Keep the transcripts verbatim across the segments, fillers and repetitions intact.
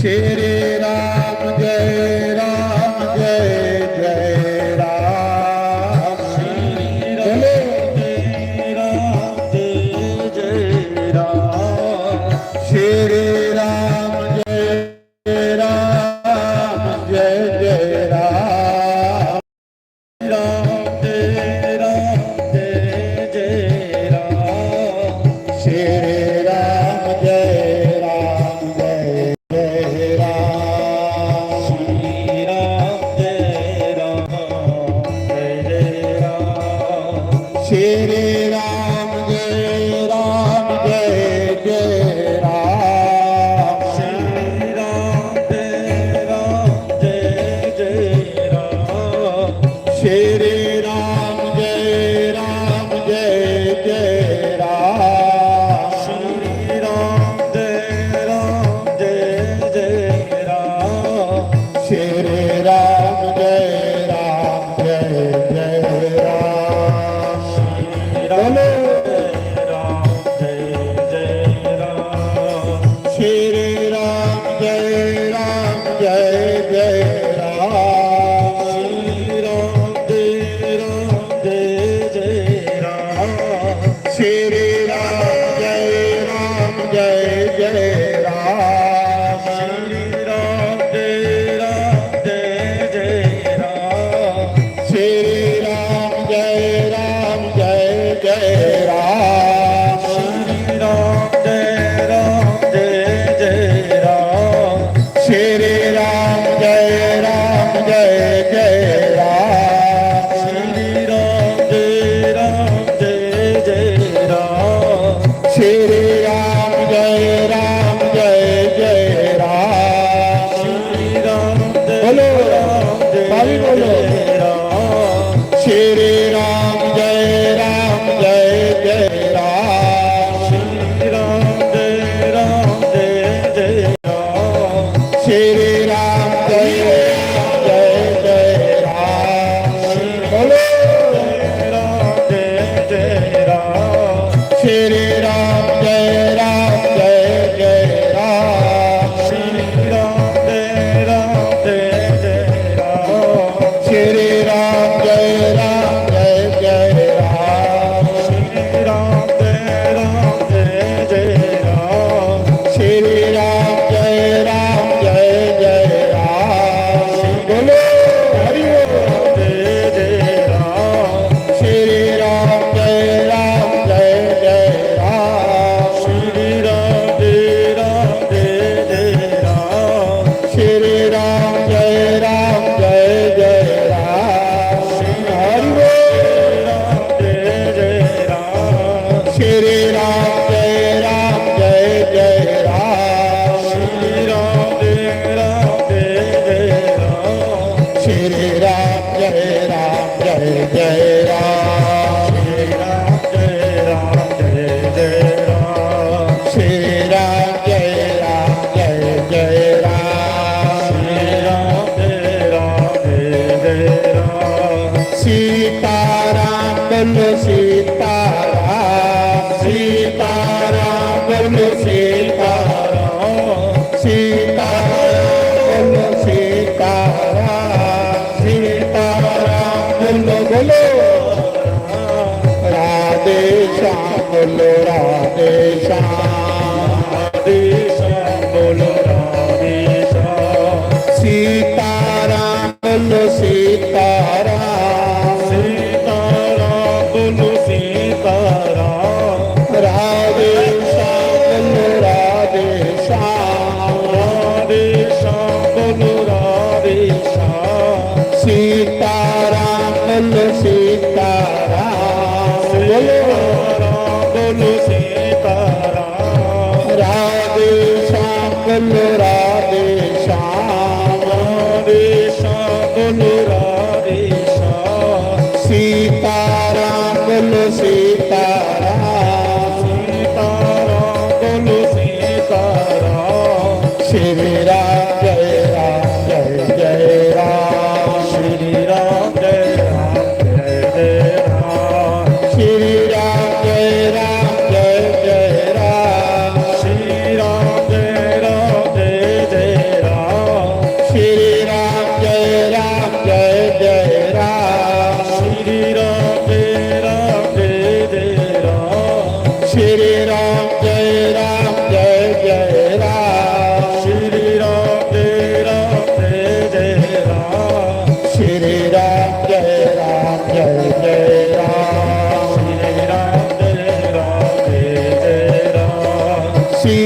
श्री राम जय राम जय जय राम। श्री राम जय राम जय जय राम। श्री राम जय राम जय जय राम। राम जय राम जय जय राम। श्री राम जय राम जय जय राम। श्री राम जय राम जय जय राम। श्री राम जय राम जय जय राम। श्री राम जय राम जय जय राम। श्री राम जय राम जय जय राम। श्री राम जय राम जय जय राम। श्री राम जय राम जय जय राम। श्री राम बोलो। जय राम जय जय राम। श्री राम जय राम जय जय राम। श्री राम जय राम जय जय राम। श्री राम जय राम जय जय राम। श्री राम जय राम जय जय राम। श्री राम जय राम जय जय राम। श्री राम जय राम जय जय राम। श्री राम जय राम जय जय राम। श्री राम जय राम जय जय राम। श्री राम जय राम जय जय राम। श्री राम जय बोलो, राम जय भाभी बोलो। जय राम। श्री राम जय राम जय जय राम। श्री राम जय राम जय जय राम। श्री राम जय राम जय जय राम। श्री बोलो। राम जय जय राम। श्री राम जय राम जय जय राम। श्री राम जय राम जय जय राम। श्री राम जय राम जय जय राम। श्री राम जय राम जय जय राम। श्री राम जय राम जय जय राम। बोलो हरि बोल। जय जय राम। श्री राम जय राम जय जय राम। श्री राम जय राम जय जय राम। श्री राम जय राम जय जय राम। हरि बोल। जय जय राम। श्री राम जय राम जय जय राम। श्री राम जय राम जय जय राम। श्री राम जय राम जय जय राम। श्री राम जय राम जय जय राम। श्री राम जय राम जय जय राम। श्री राम जय राम जय जय राम। सीताराम बोलो सीताराम। सीताराम बोलो सीताराम। सीताराम बोलो सीताराम। सीताराम बोलो, बोलो। राधे श्याम बोलो राधे श्याम। राधे श्याम बोलो राधे श्याम। सीताराम बोलो सीताराम। सीताराम बोलो सीताराम। राधे श्याम बोलो राधे श्याम। राधे श्याम बोलो राधे श्याम। सीताराम बोलो सीताराम। बोलो। सीताराम बोलो सीताराम। राधे श्याम बोलो राधे श्याम। राधे श्याम बोलो राधे श्याम। सीताराम बोलो सीताराम। सीताराम बोलो सीताराम। श्री राम जय राम जय जय राम। श्री राम जय राम जय जय राम। श्री राम जय राम जय जय राम। श्री राम जय राम जय जय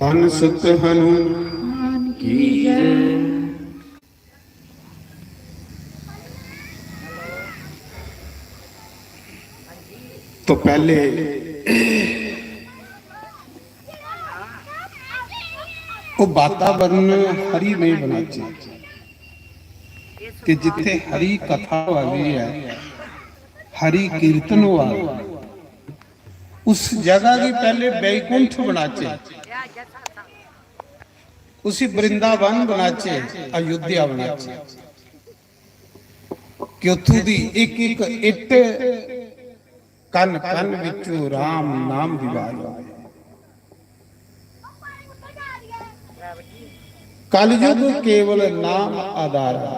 धन सुत हनुमान की जय। तो पहले वो वातावरण हरिमय बनाचे कि जिथे हरि कथा होआ दी है, हरि कीर्तन होआ, उस जगह गी पैह्ले बैकुंठ बनाचे, उसी वृंदावन बनाचे, अयोध्या बनाचे, कि उत्थूं दी इक इक इट्ट, कन कन विचू राम नाम दी आवाज आवे। कलयुग केवल नाम आधारा।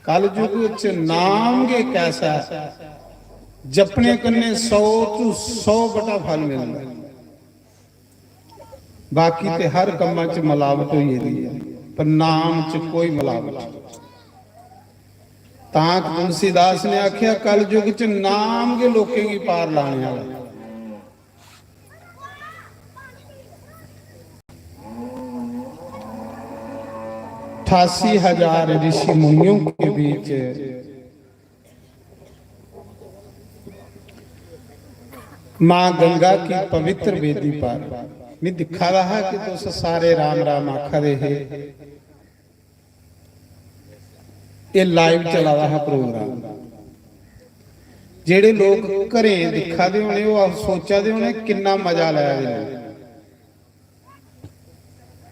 कलयुग च नाम गै एक ऐसा ऐ, जपने कन्नै सौ तू सौ बटा फल मिलदा ऐ। बाकी ते हर कम्मा च मलावट होई गेदी ऐ, पर नाम च कोई मलावट नहीं। तां तुलसीदास ने आख्या, कलयुग च नाम गै लोकें गी पार लाने आह्ला। अठासी हजार ऋषि मुनियों के बीच मां गंगा की पवित्र वेदी पर, मैं दिक्खा दा हा कि तुस सारे राम राम आखा दे हे। एह् live चला दा हा program। जेह्ड़े लोक घरें दिक्खा दे होने, ओह् सोचा दे होने किन्ना मजा लै दे न।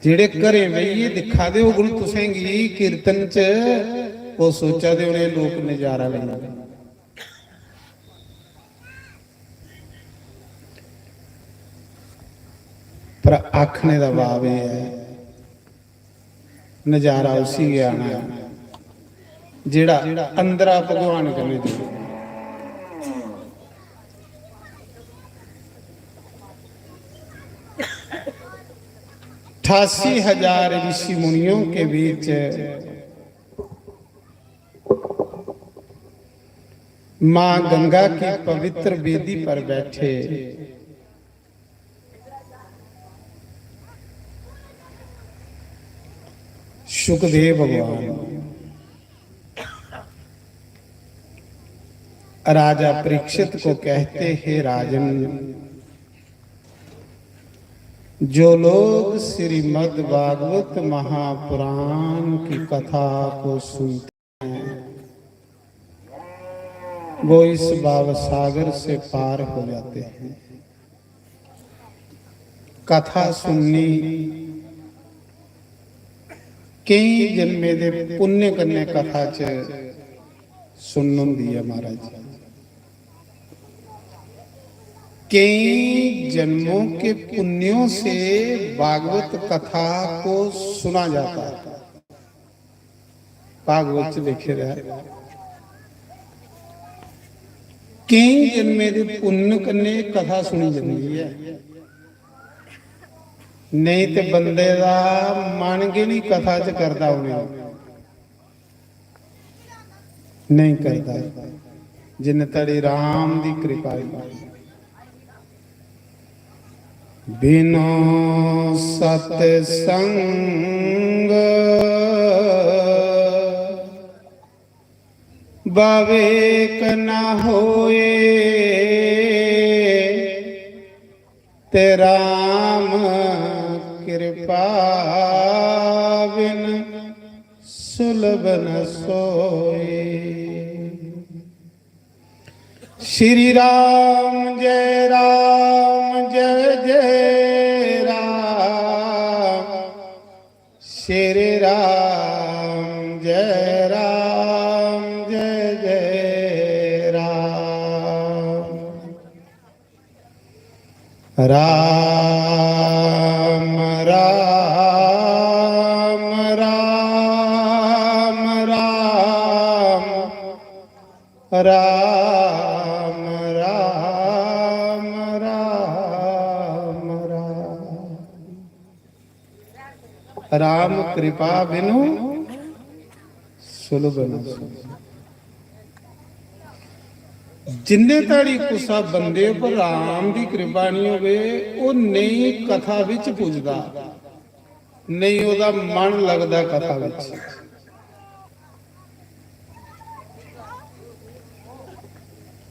जेह्ड़े घरें बेहियै दिक्खा दे होङन तुसेंगी कीर्तन च, ओह् सोचा दे होने लोक नजारा लेई। पर आखने दा भाव एह् ऐ, नजारा उसी गै आना ऐ जेह्ड़ा अंदरा भगवान कन्नै जुड़े। अठासी हजार ऋषि मुनियों के बीच मां गंगा की पवित्र वेदी पर बैठे शुकदेव भगवान राजा परीक्षित को कहते, हे राजन, जो लोग श्रीमद् भागवत महापुराण की कथा को सुनते हैं, वो इस भाव सागर से पार हो जाते हैं। कथा सुननी, केई जन्में दे पुण्य कन्नै कथा च सुनन होंदी ऐ महाराज। केई जन्मों के पुण्यों से भागवत कथा को सुना जाता है। भागवत च लिखे दा ऐ, केई जन्में दे पुन्न कन्नै कथा सुनी जंदी ऐ, नेईं ते बंदे दा मन गै निं कथा च करदा, उ'नें नेईं करदा, जिन्ने धड़ी राम दी कृपा होई। बिनु सतसंग विवेक न होए, ते राम कृपा बिन सुलभ न सोए। श्री राम जय राम जय जय राम। श्री राम जय राम जय जय राम। राम राम राम राम। राम राम राम राम। राम कृपा बिनु सुलभ न सुलभ। जिन्ने धड़ी कुसा बंदे पर राम दी कृपा निं होवे, ओह् नेईं कथा बिच पुजदा। नेईं ओह्दा मन लगदा कथा बिच।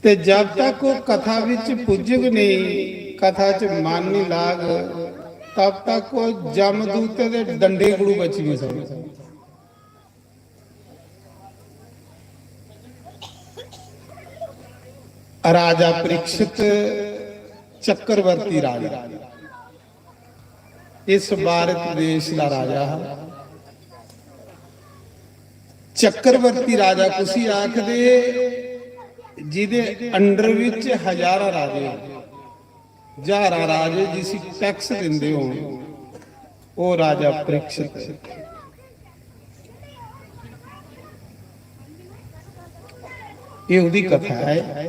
ते जब तक ओह् कथा बिच पुज्जग नेईं, कथा च मन निं लाग, तब तक ओह् जमदूते दे डंडे कोलू बची निं सकदा। राजा परीक्षित चक्रवर्ती राजा, इस भारत देश दा राजा हा। चक्रवर्ती राजा कुसी आखदे? जिदे अंडर विच हजारां राजे होन, हजारां राजे जिसी टैक्स दिंदे होन, ओह राजा परीक्षित। एह ओहदी कथा ऐ।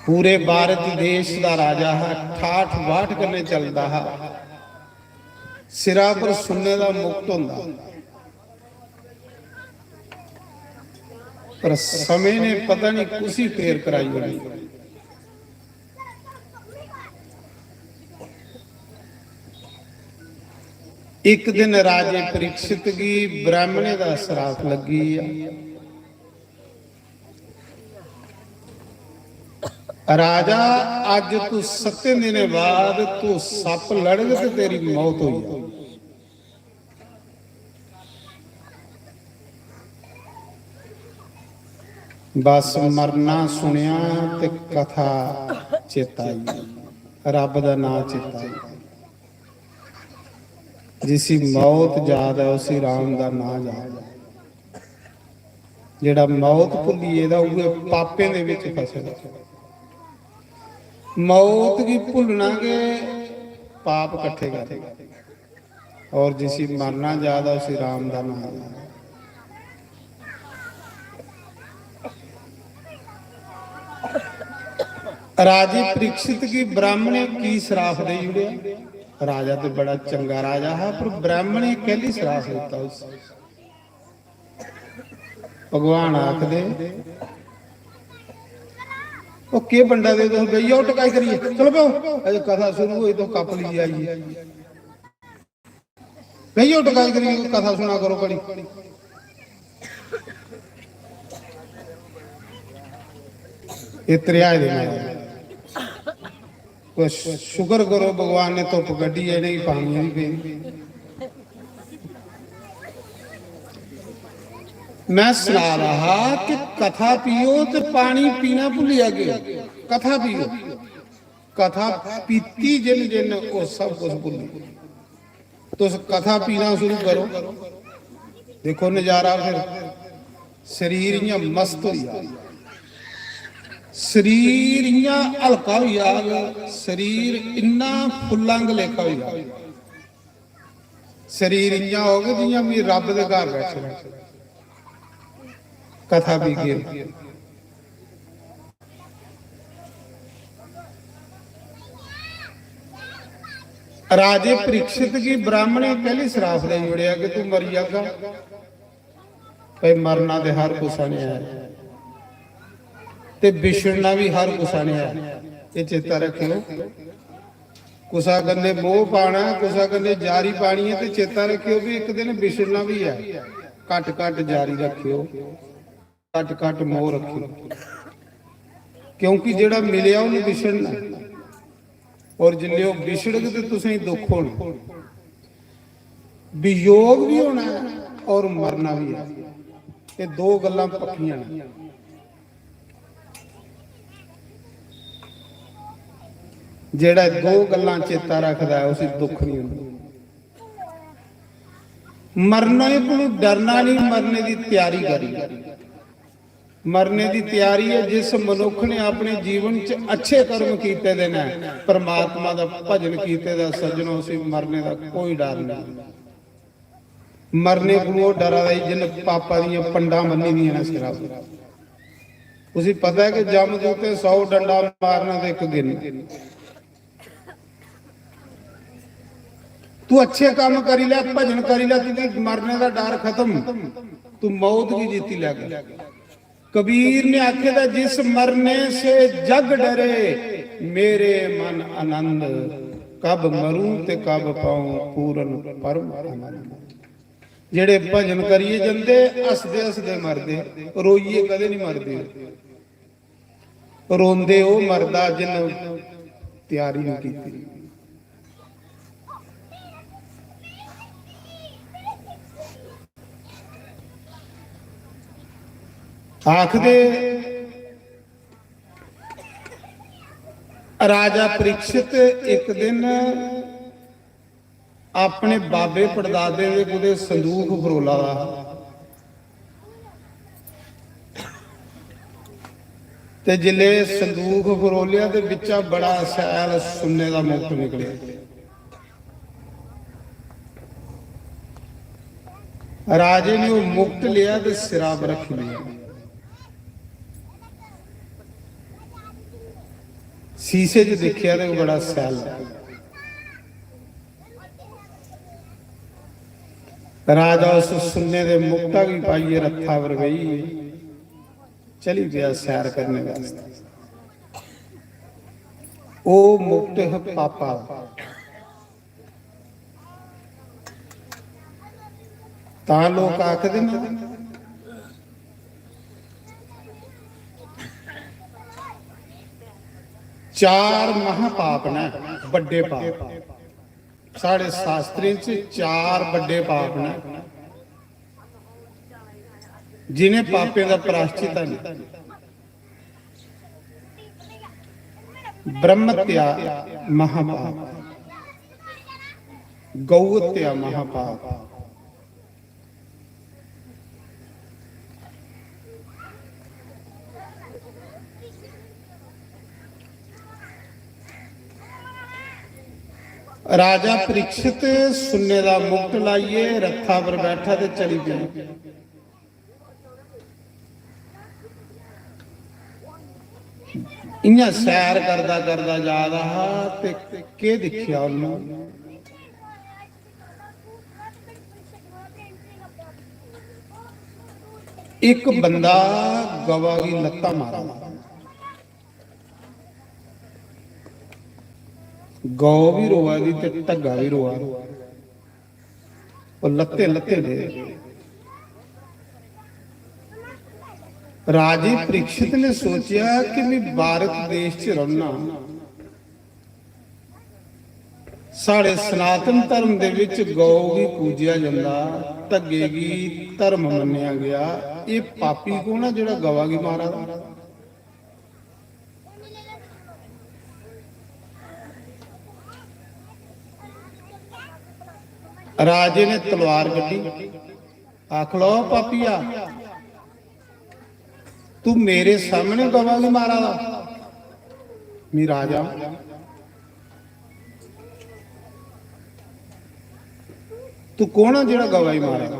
पूरे भारत देश दा राजा हा, ठाठ बाठ कन्नै चलदा हा, सिरा पर सुन्ने दा मुकुट होंदा। पर समें ने पता नहीं कुसी फेर कराई ओड़ी। इक दिन राजे परीक्षित गी ब्राह्मणे दा श्राप लग्गी गेआ। राजा, अज्ज तू सत्तें दिनें बाद तू सप्प लड़ग ते तेरी मौत होई जाग। बस मरना सुनेआ ते कथा चेता आई, रब दा नां चेता आई। जिसी मौत याद ऐ, उसी राम दा नां याद ऐ। जेड़ा मौत भुल्ली गेदा, उ'ऐ पापें दे विच फसे दा। मौत गी भुल्लना गै पाप कट्ठे करना। और जिसी मरना याद ऐ, उसी राम दा नाम याद ऐ। राजे परीक्षित गी ब्राह्मणे की श्राप देई ओड़ेआ? राजा ते बड़ा चंगा राजा हा, पर ब्राह्मणे कैली श्राप दित्ता उसी? भगवान आखदे, "ओ केह् बंडा दे तुस, बेही जाओ टकाई करियै, चलो बेहो, अजे कथा शुरू होई, तुस कप्प लेइयै आई गे। बेही जाओ टकाई करियै, कथा सुना करो घड़ी।" एह् त्रेहाए दे महाराज। बस शुक्र करो, भगवान ने धुप्प कड्ढी ऐ, इ'नेंगी पानी दी पेई। मैं सना रहा हा कि कथा पियो ते पानी पीना भुल्ली जागे। कथा पियो, कथा पीती जिन जिन, ओह् सब कुछ भुल्ली। तुस कथा पीना शुरू करो, देखो नजारा फिर। शरीर इ'यां मस्त होई जाग, शरीर इ'यां हल्का होई जाग, शरीर इन्ना फुल्लां आंह्गर लेखा होई जाग। शरीर इ'यां होग जि'यां मी रब दे घर बैठे दा, कथा पीगे। राजे परीक्षित गी ब्राह्मणे कैली श्राप देई ओड़ेआ कि तू मरी जागा? भाई, मरना ते हर कुसा ने ऐ, ते बिछड़ना भी हर कुसा ने ऐ। एह् चेता रक्खेओ, कुसा कन्नै मोह पाना, कुसा कन्नै यारी पानी ऐ, ते चेता रक्खेओ भी इक दिन बिछड़ना भी ऐ। घट घट यारी रक्खेओ, घट घट मोह रक्खेओ, क्योंकि जेह्ड़ा मिलेआ उन्हें बिछड़ना। और जिसलै ओह् बिछड़ग ते तुसेंगी दुख होना, वियोग भी होना ऐ और मरना भी ऐ। एह् दो गल्लां पक्कियां न। जेह्ड़ा दो गल्लां चेता रखदा ऐ, उसी दुख नहीं होंदा। मरने कोलू डरना नहीं, मरने दी त्यारी करनी। मरने दी त्यारी ऐ। जिस मनुख ने अपने जीवन च अच्छे कर्म कीते दे न, परमात्मा दा भजन कीते दा, सज्जनो, उसी मरने दा कोई डर नहीं। मरने कोलू ओह् डरा दा जिन पापा दियां पंडां बन्नी दियां न सिरा पर। उसी पता ऐ कि जमदूतें सौ डंडा मारना ते इक गिन। तू अच्छे काम करी लै, भजन करी लै, तुगी मरने दा डर खत्म, तू मौत गी जीती लैगा। कबीर ने आखे दा, "जिस मरने से जग डरे, मेरे मन आनंद, कब मरूं ते कब पाऊं पूर्ण परम आनंद।" जेड़े भजन करिए जंदे, हसदे हसदे मरदे, रोइए कदे नहीं मरदे। रोंदे ओह् मरदा जिन्न त्यारी नहीं कीती। आखदे राजा परीक्षित इक दिन अपने बाबे पड़दादे दे कुतै संदूख फरोला दा हा। ते जिसलै संदूख फरोलेआ ते बिच्चा बड़ा शैल सुन्ने दा मुकुट निकलेआ। राजे ने ओह् मुकुट लेआ ते सिरा पर रक्खी लेआ। शीशे च दिक्खेआ ते ओह् बड़ा सैल लग्गेआ। राजा उस सुन्ने दे मुकुटा गी पाइयै रथा पर बेही चली पेआ सैर करने वास्तै। ओह् मुकुट हा पापा दा। तां लोक आखदे न, चार महापाप न, बड्डे पाप। साढ़े शास्त्रें च चार बड्डे पाप न, जिनें पापें दा प्राश्चित है नहीं। ब्रह्म हत्या महापाप, गौ हत्या महापाप। राजा परीक्षित सुन्ने दा मुकुट लाइयै रथा पर बैठा ते चली पेआ। इ'यां सैर करदा करदा जा दा हा ते केह् दिक्खेआ उन्नै? इक बंदा गवा गी लत्तां मारा दा। गौ बी रोआ दी ते ढग्गा बी रोआ दा। ओह् लत्ते लत्ते दे। राजे परीक्षित ने सोचेआ कि मैं भारत देश च रौह्ना, साढ़े सनातन धर्म दे विच गौ गी पूजेआ जंदा, ढग्गे गी धर्म मन्नेआ गेआ। एह् पापी कौन ऐ जेह्ड़ा गवा गी मारा दा? राजे ने तलवार कड्ढी, आख लो पापिया, तू मेरे सामने गवा गी मारा दा? मी राजा, तू कौन आ जेह्ड़ा गवा गी मारा दा?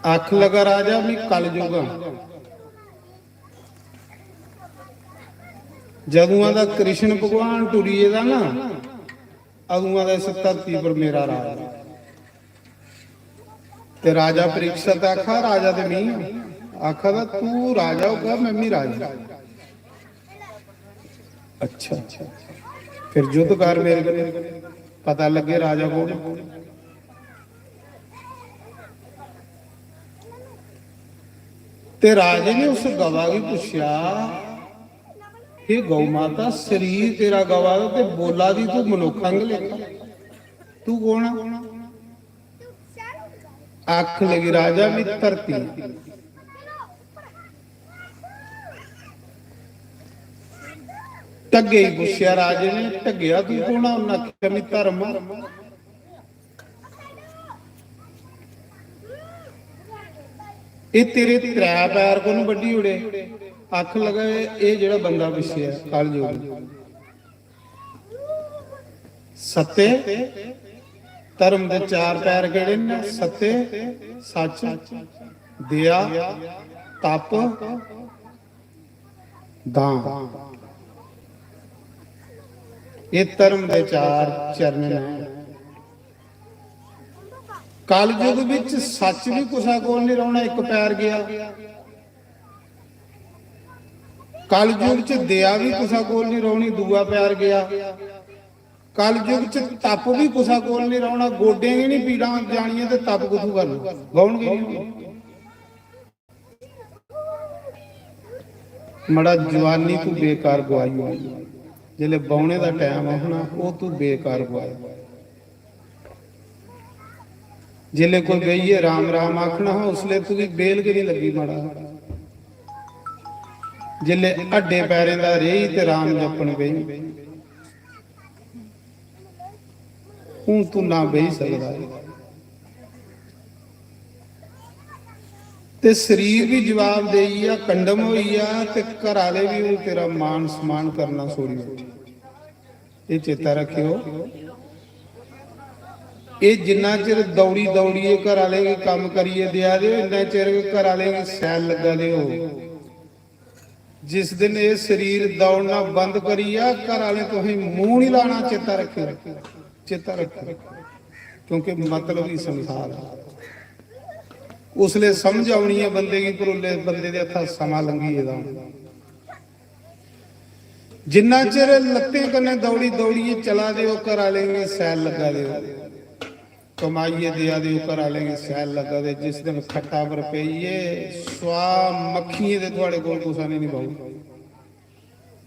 आख लगा राजा, मी कलयुग आ। जदुआं दा कृष्ण भगवान टुरी गेदा ना, अदुआं दा इस धरती पर मेरा राज। ते राजा परीक्षित आखा, राजा ते मी आखा दा, तू राजा होगा, मैं भी राजा। अच्छा, फिर युद्ध कर मेरे कन्नै, पता लगे राजा कौन। ते राजे ने उस गवा गी पुच्छेआ, "हे गौ माता, शरीर तेरा गवा दा ते बोला दी तू मनुक्ख आंग लेखा, तू कौन आ?" आख लगी, "राजा, मी धरती।" ढग्गे गी पुच्छेआ राजे ने, "ढग्गेआ, तू कौन आ?" उन्नै आखेआ, "मी धर्म।" "एह् तेरे त्रै पैर कु'न बड्ढी ओड़े?" आखन लगा, "एह्, एह् जेह्ड़ा बंदा पिच्छे ऐ, कलयुग।" सत्य, धर्म दे चार पैर केह्ड़े न? सत्य, सच, दया, तप, दान। एह् धर्म दे चार चरण न। कलयुग बिच सच भी कुसै कोल नहीं रौहना, इक पैर गया। कलयुग च दया भी कुसै कोल नहीं रौहनी, दूआ पैर गया। कलयुग च तप भी कुसै कोल नहीं रौहना, गोडें गी नहीं पीड़ां जानियां ते तप कुत्थों करना? बौहन गै नहीं होनी। मड़ा, जवानी तू बेकार गुआई होनी, जिसलै बौहने दा टैम औना, ओह् तू बेकार गुआई। जिसलै कोई बेहियै राम राम आखना हा, उसलै तुगी बेल गै नहीं लग्गी। मड़ा, जिसले हड्डे पैरें दा रेही ते राम जपन बेही, हूं तू ना बेही सकदा ऐ। ते शरीर भी जवाब देई गेआ, कंडम होई गेआ, ते घर आह्ले भी हून तेरा मान सम्मान करना छोड़ी बैठे। एह् चेता रखेओ, एह् जिन्ना चिर दौड़ी दौड़ियै घर आह्ले गी कम्म करियै देआ दे ओ, इन्ना चिर घर आह्ले गी सैल लग्गा दे ओ। जिस दिन एह् शरीर दौड़ना बंद करी जा, घर आह्ले तुसें मूंह नहीं लाना, चेता रखेओ, चेता रखेओ, क्योंकि मतलब ही संसार है। उसले समझ आनी है बंदे गी, पर उसले बंदे दे हत्था समा लंघी गेदा होंदा। जिन्ना चिर लत्तें कन्नै दौड़ी दौड़ियै चला दे ओ, घर आह्लें गी सैल लग्गा दे ओ, कमाइयै देआ दे ओ, घर आह्लें गी सैल लग्गा दे, जिस दिन खट्टा पर पेइयै, सुआ मक्खियें दे थुआड़े कोल कुसै ने नहीं बाहू,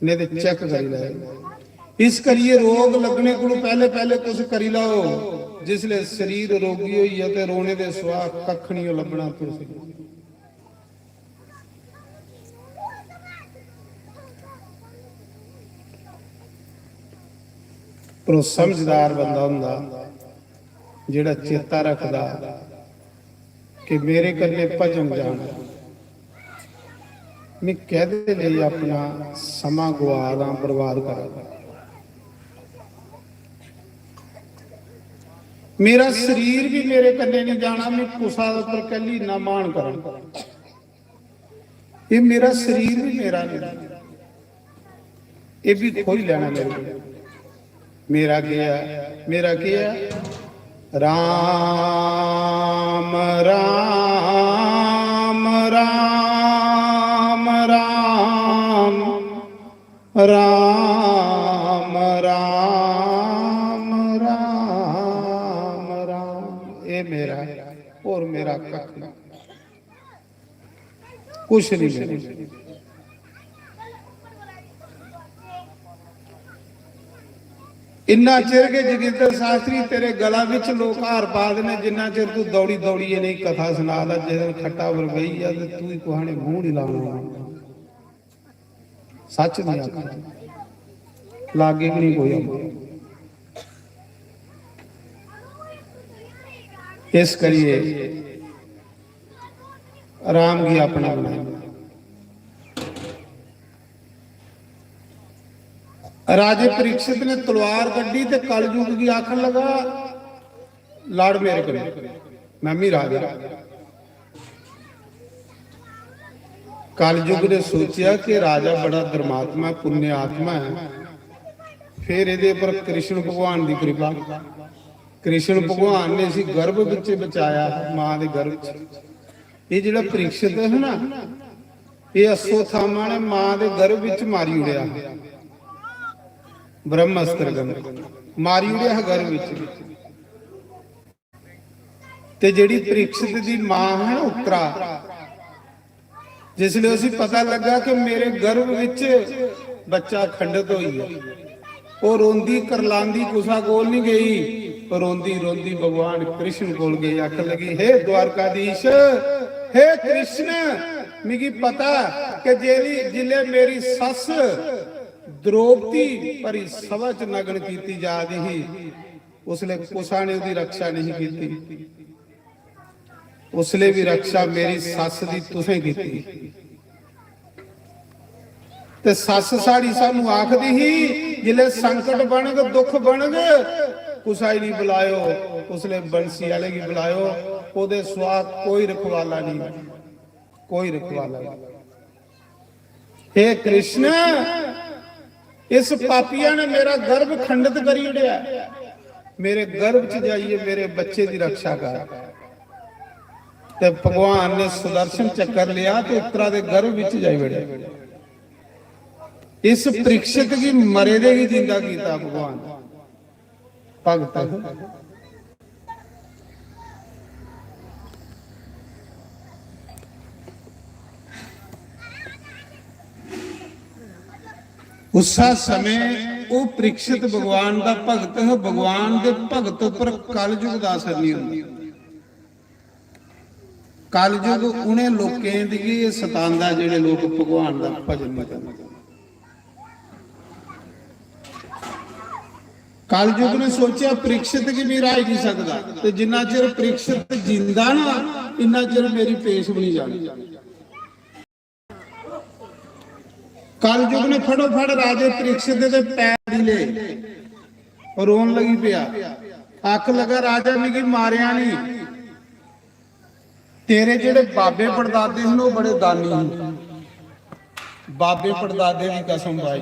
नहीं ते चेक करी लैओ। इस करियै रोग लग्गने कोलों पैह्ले पैह्ले तुस करी लैओ, जिसले शरीर रोगी होई जा ते रोने दे सुआ कक्ख नहीं लब्भना तुसें। पर ओह् समझदार बंदा होंदा, जेह्ड़ा चेता रखदा कि मेरे कन्नै भजन जाना, मैं कैह्दे लेई अपना समां गुआ दा, बर्बाद करा दा। मेरा शरीर भी मेरे कन्नै नहीं जाना, मैं कुसा उप्पर कैह्ली इन्ना मान करां। ये मेरा शरीर भी मेरा नहीं, ये भी खोई लेना मेरे को। मेरा केह् ऐ, मेरा केह् ऐ? राम, राम, राम, राम, राम, राम, राम, राम। ये मेरा ऐ, होर मेरा कक्ख नहीं। कुछ नहीं मिलना। इन्ना चिर के जोगिंदर शास्त्री तेरे गला विच लोक हार पा दे ने, जिन्ना चिर तू दौड़ी दौड़ियै नहीं कथा सना दा। जिस दिन खट्टा पर बेही जा ते तू ही कुसै ने मूंह नहीं लाना। सच नहीं आखना, लागे भी नहीं कोई आना। इस करिए राम गी अपना बनाया। राजे परीक्षित ने तलवार कड्ढी ते कलयुग गी आखन लगा, "लड़ मेरे कन्नै, मैं भी राजा।" कलयुग ने सोचेआ कि राजा बड़ा धर्मात्मा, पुण्य आत्मा है, फिर एह्दे पर कृष्ण भगवान दी कृपा। कृष्ण भगवान ने इसी गर्भ बिच बचाया, मां दे गर्भ च। ये जेह्ड़ा परीक्षित है ना, ये अश्वत्थामा ने मां दे गर्भ बिच मारी उड़ेआ, ब्रह्मास्त्र कन्नै मारी उड़ेआ हा गर्भ बिच। ते जेह्ड़ी परीक्षित दी मां है ना उत्तरा, जिसले उसी पता लगा कि मेरे गर्भ विच बच्चा खंडित होई है, ओह् रोंदी करलांदी कुसा कोल नहीं गई, रोंदी रोंदी भगवान कृष्ण कोल गई, आखन लगी, "हे द्वारकाधीश, हे कृष्ण, मिगी पता कि जेली, जिले मेरी सस द्रौपदी भरी सभा च नग्न कीती जा दी ही, उसले कुसा ने ओह्दी रक्षा नहीं कीती।" उसले भी रक्षा मेरी सस दी तुसें कीती। ते सस साढ़ी सानू आखदी ही, "जिसले संकट बनग, दुख बनग, कुसा गी नहीं बुलायो, उसले बंसी आले गी बुलायो, ओदे सुआ कोई रखवाला नहीं, कोई रखवाला नहीं।" हे कृष्ण, इस पापिया ने मेरा गर्भ खंडित करी ओड़ेआ, मेरे गर्भ च जाइए मेरे बच्चे दी रक्षा कर। ते भगवान ने सुदर्शन चक्कर लिया ते उत्तरा दे गर्भ विच जाई वड़ेआ। इस परीक्षित गी मरे दे ही जिंदा कीता भगवान। भगत उस्सा समें ओह् परीक्षित भगवान दा भगत हा। भगवान दे भगत उप्पर कलयुग दा असर नहीं होंदा। कलयुग उ'नें लोकें दी गी सतांदा जेह्ड़े लोक भगवान दा भजन नहीं करदे। कलयुग ने सोचेआ परीक्षित गी भी राही नहीं सकदा, ते जिन्ना चिर परीक्षित जिंदा ना, इन्ना चिर मेरी पेश भी नहीं जानी। कलयुग ने फटोफट राजे परीक्षित दे पैर दी ले, रोन लगी पिया। आख लगा, राजा, मिगी मारेआ नहीं, तेरे जेह्ड़े बाबे पड़दादे हन, ओह् बड़े दानी हन। बाबे पड़दादे दी कसम भाई,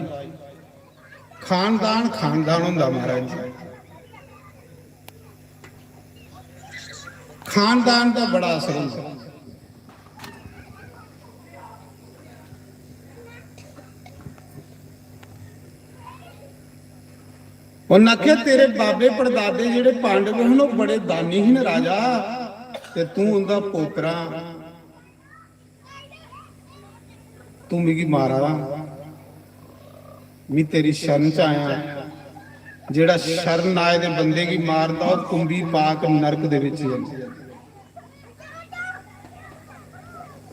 खानदान खानदान होंदा महाराज जी। खानदान दा बड़ा असर होंदा। उन्नै आखेआ, तेरे बाबे पड़दादे जेह्ड़े पांडव हन, ओह् बड़े दानी हन राजा, ते तूं उंदा पोतरा, तूं मिगी मारा दा। मी तेरी शरण च आया। जेह्ड़ा शरण आए दे बंदे गी मारदा, ओह् कुंभी पाक नरक दे बिच जंदा।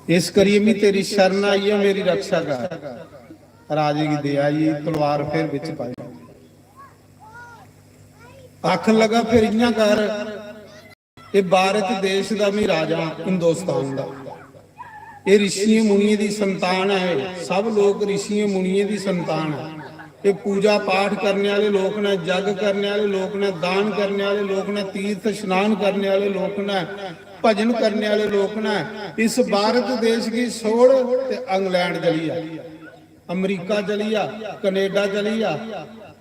इस करियै मी तेरी शरण आई ऐ, मेरी रक्षा कर। राजे गी दया आई, तलवार फिर बिच पाई। आखन लगा, फिर इ'यां कर, एह् भारत देश दा मी राजा, हिंदुस्तान दा। एह् ऋषियें मुनियें दी संतान ऐ, एह् सब लोक ऋषियें मुनियें दी संतान ऐ। एह् पूजा पाठ करने आह्ले लोक न, जग करने आह्ले लोक न, दान करने आह्ले लोक न, तीर्थ स्नान करने आह्ले लोक न, भजन करने आह्ले लोक न। इस भारत देश गी छोड़ ते इंग्लैंड चली जा, अमरीका चली जा, कनेडा चली जा,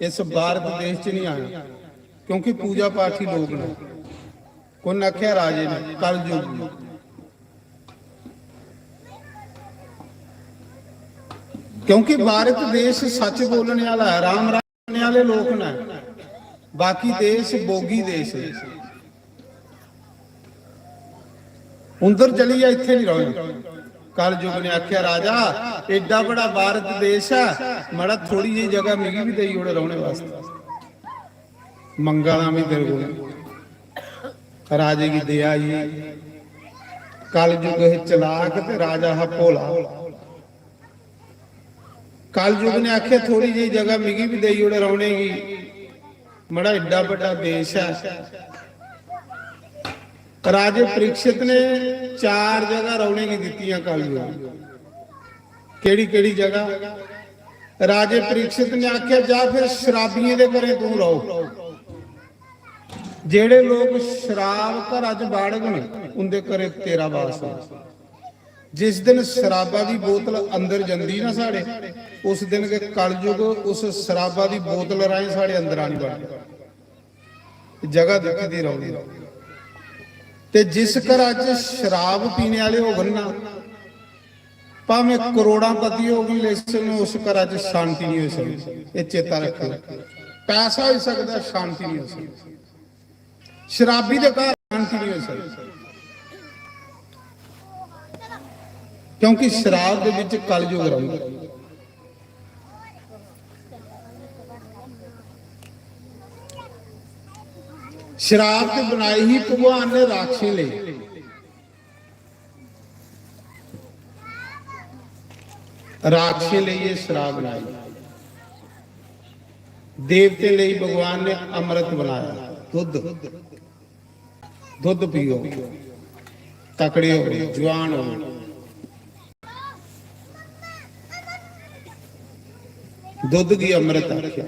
इस भारत देश च नहीं आना, क्योंकि पूजा पाठी लोक न। कुण आखेआ? राजे ने, कलयुग। क्योंकि भारत देश सच बोलने आह्ला ऐ, राम राम बोलने आह्ले लोक न, बाकी देश बोगी देश न। उंदर चली जा, इत्थै नहीं रौह्ना। कलयुग ने आखेआ, राजा, एड्डा बड़ा भारत देश ऐ, मड़ा थोड़ी जेही जगह मिगी भी देई ओड़ रौह्ने वास्तै। मंगा दा में तेरे कोल। राजे गी दया आई। कलयुग हे चलाक ते राजा हा भोला। कलयुग ने आखेआ, थोड़ी जेही जगह मिगी भी देई ओड़ रौह्ने गी, मड़ा एड्डा बड्डा देश ऐ। राजे परीक्षित ने चार जगह रौह्ने गी दित्तियां कलयुग। केह्ड़ी केह्ड़ी जगह? राजे परीक्षित ने आखेआ, जा फिर शराबियें दे घरें तूं रौह्। जेह्ड़े लोक शराब घरा च बाड़गन, उंदे घरें तेरा वास होना। जिस दिन शराबा दी बोतल अंदर जंदी ना साढ़े, उस दिन गै कलयुग उस शराबा दी बोतल राहें साढ़े अंदर आनी बड़दा। जगह दित्ती दी रौंह्दी। ते जिस घरा च शराब पीने आह्ले होङन ना, भामें करोड़ांपति होग, लेकिन उस घरा च शांति नहीं होई सकदी। एह् चेता रक्खो, पैसा होई सकदा, शांति नहीं होई सकदी। शराबी दे घर शांति नहीं होई सकदी, क्योंकि शराब दे विच कलयुग रौंह्दा। शराब ते बनाई ही भगवान ने राक्षसें लेई। राक्षसें लेई एह् शराब बनाई। देवतें लेई भगवान ने अमृत बनाया, दुद्ध। दुद्ध पियो, तकड़े हो, जवान हो। दुद्ध गी अमृत आखेआ।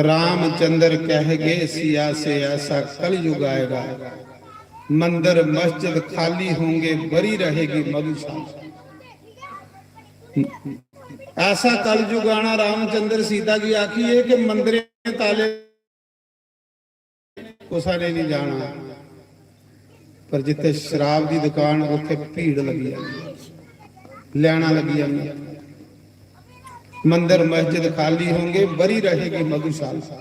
रामचंद्र कह गए सिया से, ऐसा कलयुग आएगा, मंदिर मस्जिद खाली होंगे, भरी रहेगी मधुशाला। ऐसा कलयुग आना, रामचंद्र सीता गी आखिए कि मंदिरें ताले कुसै ने नहीं जाना, पर जिथे शराब की दुकान, उथे भीड़ लगी जानी, लाइनां लगी जानियां। मंदिर मस्जिद खाली होंगे, भरी रहेगी मधुशाला।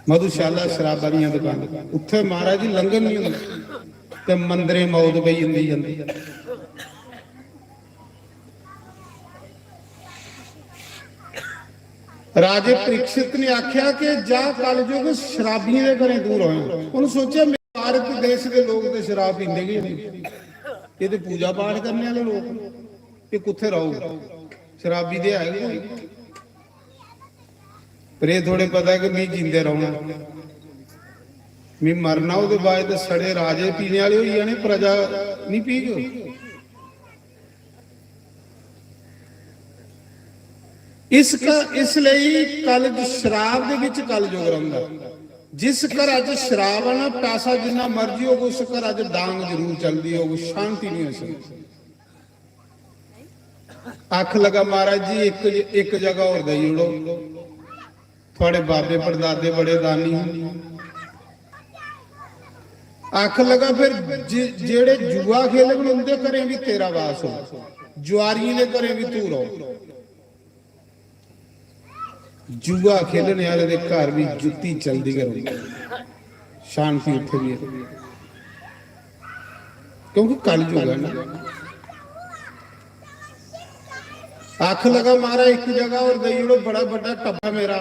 मधुशाला शराबा दियां दुकानां, उत्थे महाराज जी लंगर नहीं होंदा, ते मंदिरें मौत पई जंदी, जंदी। राजे परीक्षित ने आख्या कि जा कलयुग शराबियें दे घरें तू रवें। उन्हें सोचेआ, "भारत देश दे लोक ते शराब पींदे गै नहीं, ये ते पूजा पाठ करने वाले लोक न, ये कुत्थे रहोग? शराबी ते है गै कोई।" पर एह् थोड़े पता कि मी जींदे रौह्ना, मी मरना, ओह्दे बाद ते सड़े राजे पीने आह्ले होई जाने, प्रजा निं पीग। इस क-, इस लेई कल शराब दे विच कलयुग रौंह्दा। जिस घरा च शराब है ना, पैसा जिन्ना मर्जी होग, उस घरा च डांग जरूर चलदी होग, शांति नहीं हो सकदी। आख लगा, "महाराज जी, एक, एक जगह और देई ओड़ो, थुआड़े बाबे परदादे बड़े दानी।" आख लगा, "फिर जे-, जेड़े जुआ खेलगन, उंदे घरें भी तेरा वास हो, जुआरियें दे घरें भी तू रहो।" जुआ खेलने आह्ले दे घर भी जुत्ती चलदी गै रौंह्दी, शांति उत्थै भी है, क्योंकि कलयुग है ना। आख लगा, "महाराज, इक जगह होर देई ओड़ो, बड़ा बड्डा टब्बर मेरा।"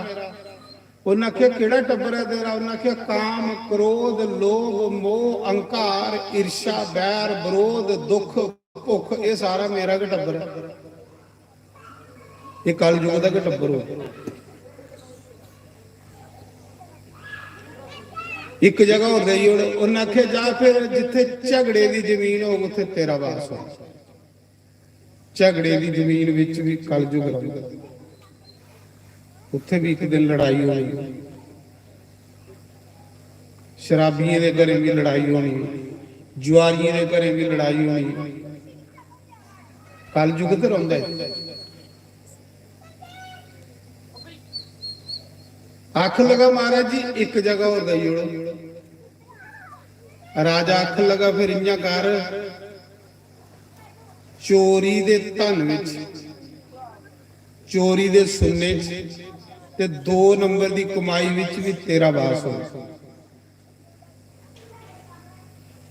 उन्नै आखेआ, "केह्ड़ा टब्बर ऐ तेरा?" उन्नै आखेआ, "काम, क्रोध, लोभ, मोह, अहंकार, ईर्ष्या, बैर, विरोध, दुख, भुख, एह् सारा मेरा गै टब्बर ऐ। एह् कलयुग दा गै टब्बर हो।" इक जगह होर देई ओड़, उन्नै आखेआ, "जा फिर जित्थै झगड़े दी जमीन होग, उत्थै तेरा वास हो।" झगड़े दी जमीन विच भी कलयुग रौंह्दा। उत्थै भी इक दिन लड़ाई होनी, शराबियें दे घरें भी लड़ाई होनी, जुआरियें दे घरें भी लड़ाई होनी। कलयुग ते रौंह्दा ऐ। आख लगा, "महाराज जी, इक जगह होर देई ओड़ो।" राजा आख लगा, "फिर इ'यां कर, चोरी दे धन विच, चोरी दे सुन्ने च ते दो नंबर दी कमाई विच भी तेरा वास हो।"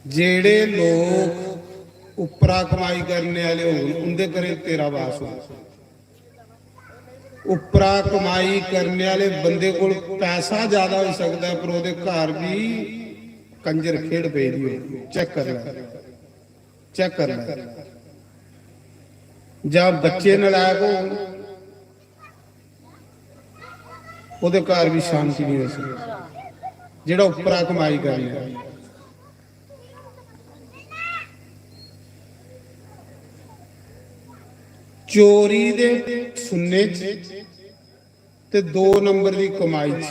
जेड़े लोक उप्परा कमाई करने आह्ले होन, उंदे घरें तेरा वास हो। उप्परा कमाई करने आह्ले बंदे कोल पैसा ज्यादा होई सकदा ऐ, पर ओह्दे घर भी कंजर खेड पेदी होग। चेक कर लै, चेक कर लै। जां बच्चे नलायक होन, ओह्दे घर भी शांति नहीं हो सकती। जेड़ा उप्परा कमाई करने, चोरी दे सुन्ने च ते दो नंबर दी कमाई च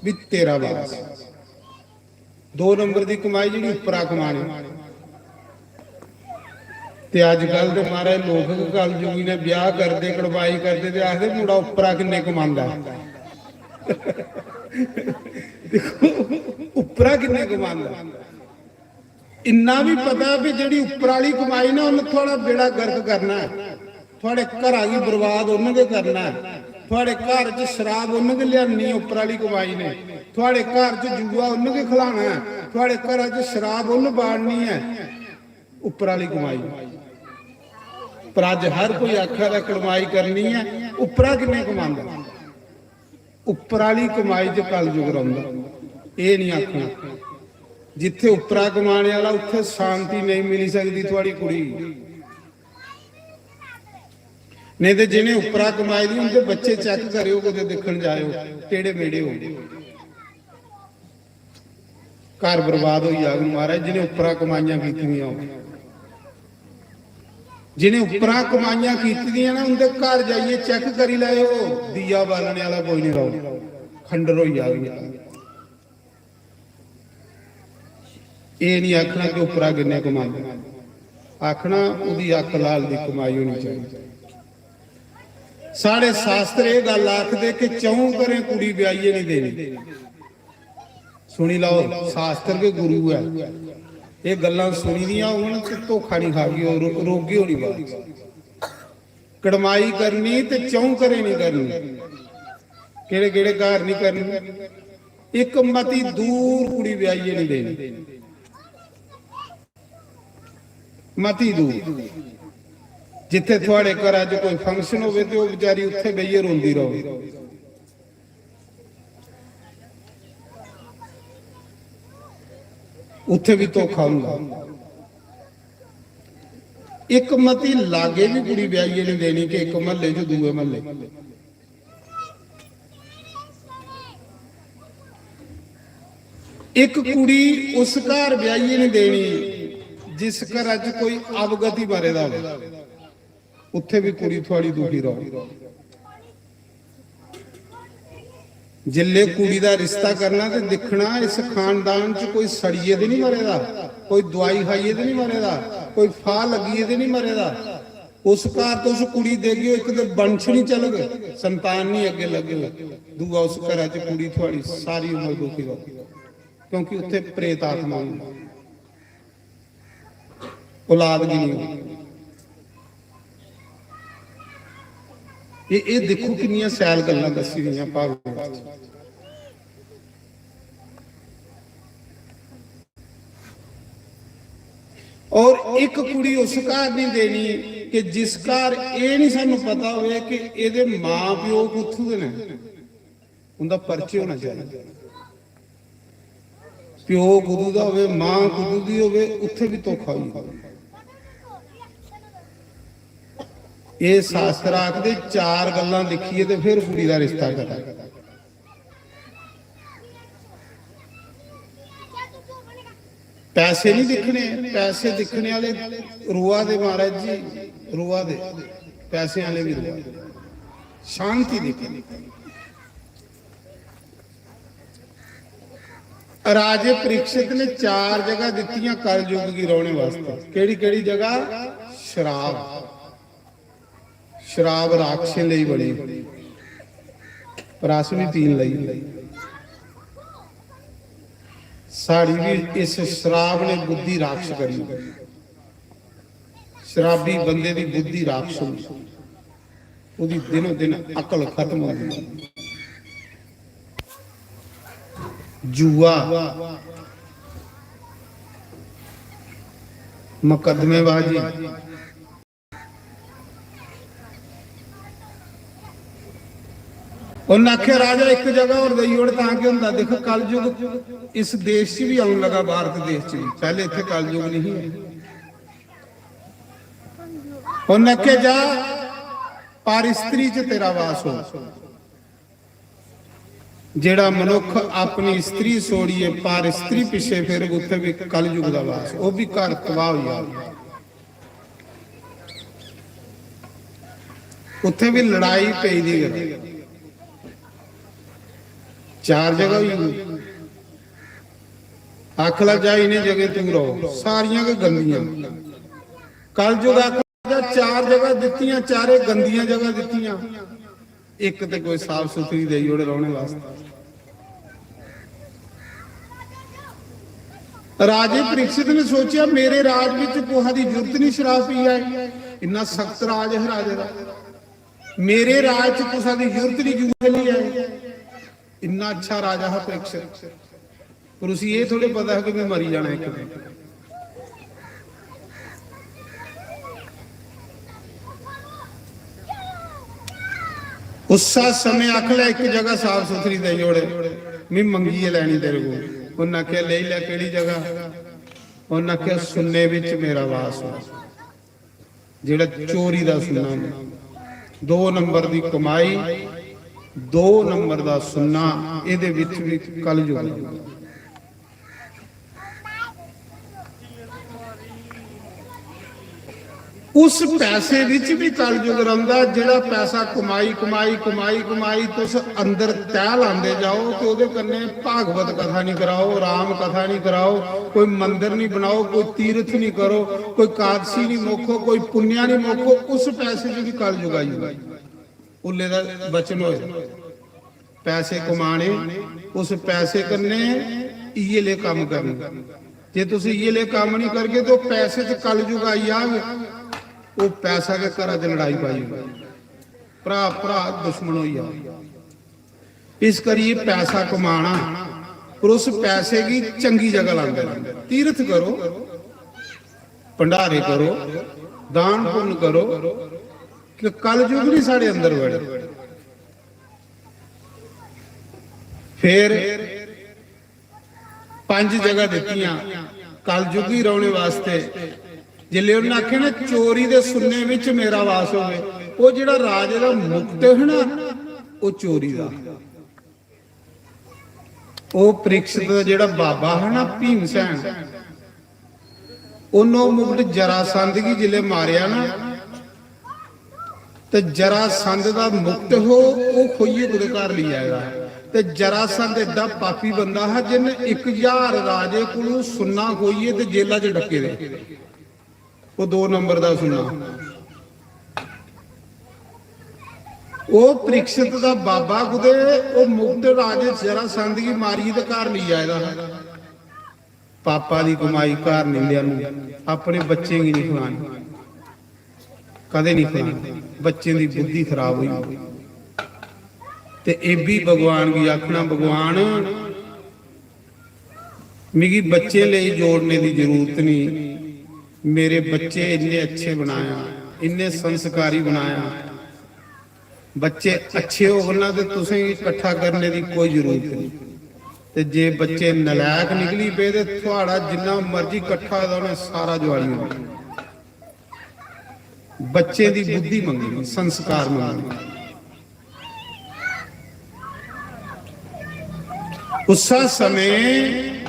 भी तेरा वास। दो नंबर दी कमाई जेह्ड़ी उप्परा कमानी। ते अजकल ते महाराज लोक गै कलयुगी ने ब्याह करदे, कड़माई करदे ते आखदे, "मुड़ा उप्परा किन्ने कमांदा ऐ?" दिक्खो, उप्परा किन्ने कमांदा। इन्ना भी पता भी जेह्ड़ी उप्पर आह्ली कमाई ना, उन्न थुआढ़ा बेड़ा गर्क करना ऐ, थुआढ़े घरा गी बर्बाद उन्न गै करना ऐ। थुआढ़े घर च शराब उन्न गै लेआनी ऐ उप्पर आह्ली कमाई ने, थुआढ़े घर च जुआ उन्न गै खलाना ऐ, थुआढ़े घरा च शराब उन्न बाड़नी ऐ उप्पर आह्ली कमाई। पर अज्ज हर कोई आखा दा कमाई करनी ऐ, उप्परा किन्ने कमांदा? उप्पर आह्ली कमाई च कलयुग रौंह्दा। एह् निं आखना, जित्थै उप्परा कमाने आह्ला उत्थै शांति नेईं मिली सकदी थुआढ़ी कुड़ी गी। नेईं ते जि'नें उप्परा कमाई दी उं'दे बच्चे चेक करेओ, कुतै दिक्खन जाएओ, टेढ़े मेढ़े हो। घर बर्बाद होई जाग महाराज, जि'नें उप्परा कमाइयां कीती दियां होन। जि'नें उप्परा कमाइयां कीती दियां ना, उं'दे घर जाइयै चेक करी लैओ, दीया बालने आह्ला कोई निं रौह्ग, खंडर होई जाग। एह् निं आखना कि उप्परा किन्ने कमांदे, आखना ओह्दी अक्क लाल दी कमाई होनी चाहिदी। साढ़े शास्त्र एह् गल्ल आखदे कि च'ऊं घरें कुड़ी ब्याहियै निं देनी। सुनी लैओ, शास्त्र गै गुरु ऐ। एह् गल्लां सुनी दियां होङन ते धोखा निं खागे, ओह् रो-, रोगे होनी बात। कड़माई करनी ते च'ऊं घरें निं करनी। केह्ड़े केह्ड़े घर निं करनी? इक मती दूर कुड़ी ब्याहियै निं देनी, मती दूर। जित्थे थुआड़े घरा च कोई फंक्शन होवे ते ओह बेचारी उत्थे बेहियै रोंदी रहो, उत्थे भी धोखा होंदा। इक मती लागे भी कुड़ी ब्याहियै नहीं देनी कि इक महल्ले च दूए महल्ले। इक कुड़ी उस घर ब्याहियै नहीं देनी जिस घरा च कोई अवगति मरे दा हो, उत्थे भी कुड़ी थुआड़ी दुखी रहो। जिल्ले कुड़ी दा रिश्ता करना ते दिक्खना इस खानदान च कोई सड़ियै ते नहीं मरे दा, कोई दवाई खाइयै ते नहीं मरे दा, कोई फाह लग्गियै ते नहीं मरे दा। उस घर तुस कुड़ी देगे, इक ते वंश नहीं चलग, संतान नहीं अग्गे लगग, दूआ उस घरा च कुड़ी थुआड़ी सारी उम्र दुखी रहो, क्योंकि उत्थे प्रेत आत्मा होंदी, औलाद गी नहीं होंदी। ये, ये देखो किन्नियां सैल गल्लां दस्सी दियां भागवत च। और एक कुड़ी उस घर नहीं देनी कि जिस घर ये नहीं सानू पता होवे कि एदे मां प्यो कुत्थों दे ने। उंदा परिचय होना चाहिए। प्यो कुदू दा होवे, मां कुदू दी होवे, उत्थे भी धोखा होई जंदा। एह शास्त्र आखदे, चार गल्लां दिक्खियै ते फिर कुड़ी दा रिश्ता करो। पैसे नहीं दिक्खने, पैसे दिक्खने वाले रोआ दे महाराज जी, रोआ दे, पैसे वाले भी रोआ दे। शांति दिक्खनी। राजे परीक्षित ने चार जगह दित्तियां कलयुग गी रौहने वास्ते। केड़ी केड़ी जगह? शराब, शराब राक्षसें लेई बनी, पर अस भी पीन लगी। साड़ी भी इस शराब ने बुद्धि राक्ष करी। शराबी बंदे दी बुद्धि राक्ष होंदी, ओहदी दिनों दिन अकल खत्म होंदी। जुआ, मुकदमेबाजी, उन्हें आख्या, "राजा, एक जगह और देई ओड़, तां केह् होंदा? दिक्ख, कलयुग इस देश च भी आउन लगा, भारत देश च भी। पहले इत्थे कलयुग नहीं है।" उन्हें आख्या, "जा, पर स्त्री च तेरा वास हो।" जेड़ा मनुख अपनी स्त्री छोड़िए पर स्त्री पिछे फिर, उत्थे भी कलयुग दा वास, ओह भी घर तबाह हो जावे। उत्थे भी लड़ाई पेई दी गै। चार जगह होई। आखला जा, इन्हें जगह तू रहो, सारियां गै गंदियां। कलयुग आखदा, चार जगह दित्तियां, चारे गंदियां जगह दित्तियां, एक ते कोई साफ सुथरी देई ओड़े रौहने वास्ते। राजे परीक्षित ने सोचेआ, मेरे राज विच कुसा दी जरूरत नहीं शराब पी आए, इन्ना सख्त राज है राजे दा। मेरे राज च कुसा दी जरूरत नहीं जुए ली आए। इन्ना अच्छा राजा हा परीक्षित, पर उसी ये थोड़े पता हा कि मैं मरी जाना एक दिन। उस्सा समय आख लै, एक जगह साफ सुथरी देई ओड़े, मैं मंगियै लैनी तेरे को। उन्नै आखेआ, "लेई लै, केह्ड़ी जगह?" उन्नै आखेआ, "सुन्ने बिच मेरा वास हो।" जेह्ड़ा चोरी दा सुन्ना, दो नंबर दी कमाई, दो नंबर दा सुन्ना, एह्दे विच भी कलयुग। उस पैसे विच भी कलयुग रौंह्दा, जेह्ड़ा पैसा कमाई, कमाई, कमाई, कमाई तुस अंदर तैह् लांदे जाओ ते ओह्दे कन्नै भागवत कथा निं कराओ, राम कथा निं कराओ, कोई मंदर निं बनाओ, कोई तीर्थ निं करो, कोई कादसी निं मोखो, कोई पुण्या निं मोखो, उस पैसे च बी कलयुग आई जंदा। उल्ले दा वचन होए, पैसे कमाने, उस पैसे कन्नै इ'यै ले कम्म करने। जे तुस इ'यै ले कम्म निं करगे, ते ओह् पैसे च कलयुग आई जाग, ओह् पैसा गै घरा च लड़ाई पाई ओड़ग, भ्रा भ्रा दुश्मन होई जाग। इस करियै पैसा कमाना, पर उस पैसे गी चंगी जगह लांदे रौह्ना। तीर्थ करो, भंडारे करो, दान पुन्न करो कि कलयुग नहीं साढ़े अंदर बड़े। फिर पंज जगह दित्तियां कलयुगी रौहने वास्ते। जिसले उन्हें आखे ना, "चोरी दे सुन्ने विच मेरा वास होवे," वो जेड़ा राजे दा मुकुट है ना, वो चोरी दा। वो परीक्षित दा जेड़ा बाबा है ना, भीमसेन, उन्हों मुकुट जरासंध गी जिले मारिया ना, ते जरासंध दा मुकुट हो, वो खोइये कुदे घर ली आया। ते जरासंध एडा पापी बंदा हा, जिन एक हजार राजे को सुन्ना खोइये ते जेला च डके दे। वो दो नंबर दा सुन्ना। वो परीक्षित दा बाबा कुदे, वो मुकुट राजे जरासंध गी मारिये ते घर ली आया। पापा दी कमाई घर नहीं लिया, अपने बच्चें गी नहीं खिलानी, कदे नहीं खिलानी। बच्चें दी बुद्धि खराब हुई। ते एह भी भगवान गी आखना, "भगवान, मिगी बच्चें लेई जोड़ने दी जरूरत नहीं, मेरे बच्चे इन्ने अच्छे बनाया, इन्ने संस्कारी बनाया।" बच्चे अच्छे होङन ना, ते तुसें गी कट्ठा करने दी कोई जरूरत नहीं। ते जे बच्चे नलायक निकली पे, ते थुआड़ा जिन्ना मर्जी कट्ठा होए दा, उ'नें सारा जुआड़ी ओड़ना। बच्चे दी बुद्धि मंगनी, संस्कार मंगने। उस्सै समें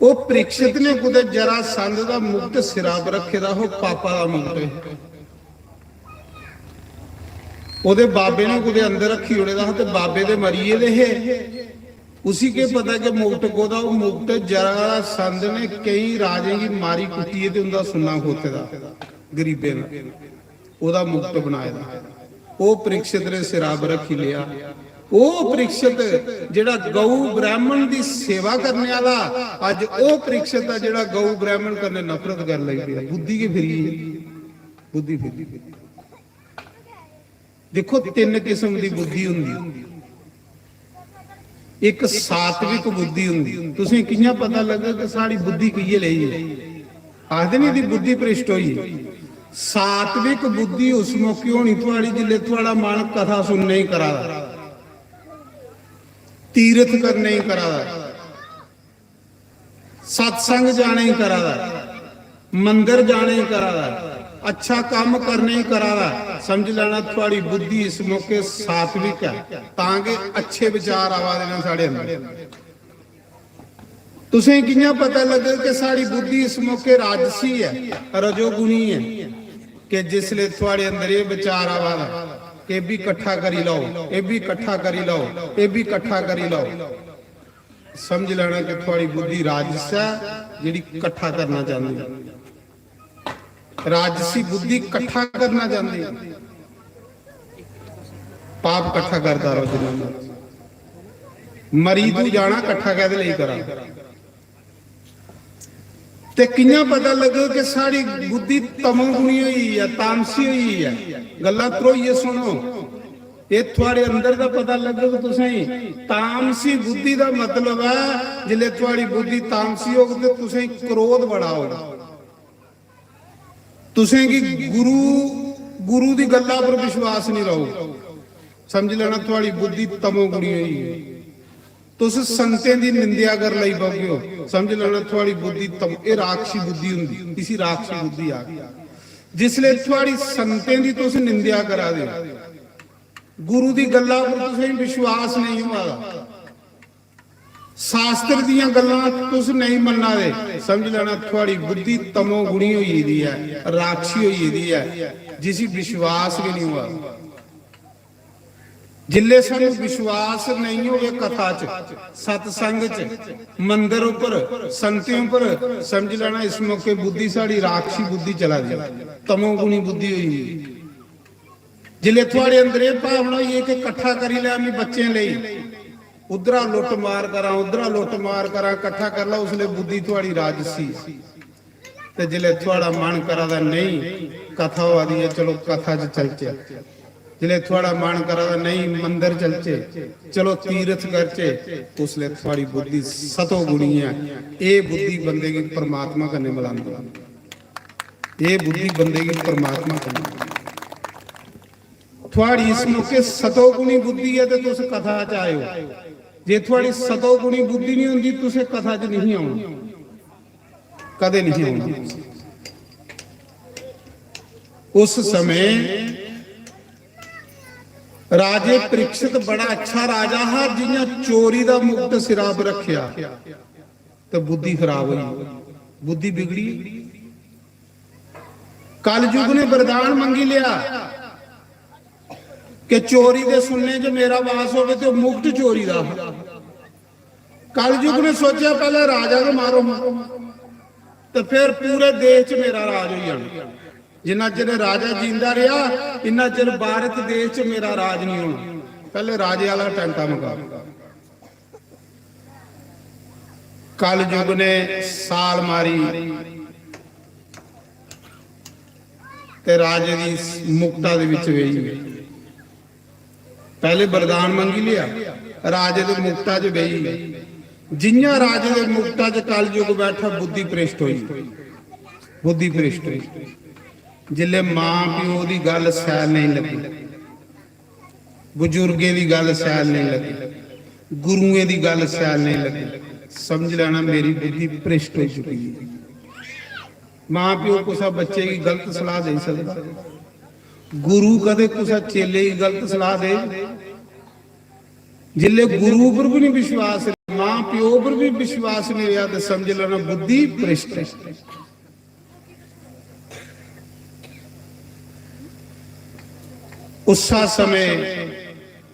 ओह परीक्षित ने कुतै जरासंध दा मुकुट सिरा पर रखे दा हो, पापा दा मुकुट। ओहदे बाबे ने कुतै अंदर रखी ओड़े दा हा ते बाबे दे मरी गेदे हे। उसी केह पता कि मुकुट कोहदा? ओह मुकुट जरासंध ने केई राजें गी मारी कुट्टियै ते उंदा सुन्ना खोते दा, गरीबें दा, ओहदा मुकुट बनाए दा। ओह परीक्षित ने सिरा पर रखी लिया। ओह परीक्षित जेड़ा गौ ब्राह्मण दी सेवा करने वाला, अज ओह परीक्षित है जेड़ा गौ ब्राह्मण कन्नै नफरत कर लगी पेआ। बुद्धि गै फिरी गेई, बुद्धि फिरी गेई। देखो, तिन्न किस्म दी बुद्धि होंदी। इक सात्विक बुद्धि होंदी। तुसें कि'यां पता लग्गग कि साढ़ी बुद्धि कि'यै लेई है? आखदे नी, "दी बुद्धि भ्रिष्ट होई।" सात्विक बुद्धि उस मौके होनी थुआड़ी, जिसले थुआड़ा मन कथा सुनने ही करा दा, तीर्थ करने ही करा दा, सत्संग जाने ही करा दा, मंदर जाने ही करा दा, अच्छा काम करने ही करा दा। समझ लैना, थुआड़ी बुद्धि इस मौके सात्विक है, तां के अच्छे विचार आवा दे ने साढ़े अंदर। तुसें कि'यां पता लग्गग कि साढ़ी बुद्धि इस मौके राजसी है, रजोगुणी है? कि जिसले थुआड़े अंदर एह विचार आवा दा कि एह भी कट्ठा करी लैओ, एह भी कट्ठा करी लैओ, एह भी कट्ठा करी लैओ, समझ लैना कि थुआड़ी बुद्धि राजस है, जेड़ी कट्ठा करना चाहती है। राजसी बुद्धि कट्ठा करना चाहती है। पाप कट्ठा करदा रहो जिन्ना मर्जी। मरी तू जाना, कट्ठा कैहदे लेई करा? ते कि'यां पता लग्गग कि साढ़ी बुद्धि तमोगुणी होई है, तामसी होई है? गल्लां त्रोइयै सुनो, एह थुआड़े अंदर दा पता लग्गग तुसेंगी। तामसी बुद्धि दा मतलब है, जिसले थुआड़ी बुद्धि तामसी होग ते तुसेंगी क्रोध बड़ा होग। तुसेंगी गुरु, गुरु दी गल्ला पर विश्वास नहीं रहोग। समझ लेना, थुआड़ी बुद्धि तमोगुणी होई है। तुस संतें दी निंदेआ कर लई पौगे ओ, समझ लेना, थुआड़ी बुद्धि तम-, एह राक्षसी बुद्धि हुंदी, इसी राक्षसी बुद्धि आखदे। जिसले थुआड़ी संतें दी तुस निंदेआ करा दे ओ, गुरु दी गल्ला पर तुसेंगी विश्वास नहीं होआ दा, शास्त्र दियां गल्लां तुस नहीं मन्ना दे, समझ लेना, थुआड़ी बुद्धि तमोगुणी होई गेदी ऐ, राक्षसी होई गेदी ऐ, जिसी विश्वास गै नहीं होआ दा। जिल्ले सानू विश्वास नहीं होवे कथा च, सत्संग च, मंदर उपर, संतें उपर, समझ लेना, इस मौके बुद्धि साड़ी राक्षसी बुद्धि चला दी, तमोगुणी बुद्धि होई दी। जिल्ले थुआड़े अंदर एह भावना होई है कि कट्ठा करी लै मैं बच्चें लेई, उद्धरा लुट्ट मार करां, उद्धरा लुट्ट मार करां, कट्ठा कर लै, उसले बुद्धि थुआड़ी राजसी। ते जिल्ले थुआड़ा मन करा दा नहीं, कथा होआ दी है, चलो कथा च चलचे, जिसलै थुआढ़ा मन करा दा, "नेईं, मंदर चलचे, चलो तीरथ करचे," उसलै थुआढ़ी बुद्धि सतोगुणी ऐ। एह् बुद्धि बंदे गी परमात्मा कन्नै मलांदी ऐ। एह् बुद्धि बंदे गी परमात्मा कन्नै। थुआढ़ी इस मौके सतोगुणी बुद्धि ऐ ते तुस कथा च आए ओ। जे थुआढ़ी सतोगुणी बुद्धि नहीं होंदी, तुसें कथा च नहीं औना, कदें नहीं औना। उस समय राजे परीक्षित बड़ा अच्छा राजा हा, जि'यां चोरी दा मुकुट सिरा पर रखेआ ते बुद्धि खराब होई, बुद्धि बिगड़ी। कलयुग ने वरदान मंगी लिया कि चोरी दे सुन्ने च मेरा वास होवे, ते मुकुट चोरी दा हा। कलयुग ने सोचेआ, "पैह्ले राजा गै मारो, ते फिर पूरे देश च मेरा राज होई जाना।" जिन्ना चिर राजा जींदा रेहा, इन्ना चिर भारत देश च मेरा राज नहीं होना। पैह्ले राजे आह्ला टैंटा मका। कलयुग ने साल मारी ते राजे दी मुकुटा दे विच बेही गे। पैह्ले वरदान मंगी लेआ, राजे दे मुकुटा च बेही गे। जि'यां राजे दे मुकुटा च कलयुग बैठा, बुद्धि भ्रष्ट होई, बुद्धि भ्रष्ट होई। जिसलै मां प्यो दी गल्ल सैल नेईं लग्गी, बजुर्गें दी गल्ल सैल नेईं लग्गी, गुरुएं दी गल्ल सैल नेईं लग्गी, समझ लैना मेरी बुद्धि भ्रष्ट होई चुकी दी ऐ। मां प्यो कुसै बच्चे गी गलत सलाह देई सकदा, गुरु कदें कुसै चेले गी गलत सलाह दे? जिसलै गुरु उप्पर बी नहीं विश्वास, मां प्यो उप्पर बी विश्वास नहीं रहा, तो समझ लेना बुद्धि भ्रष्ट है। उस्सा समय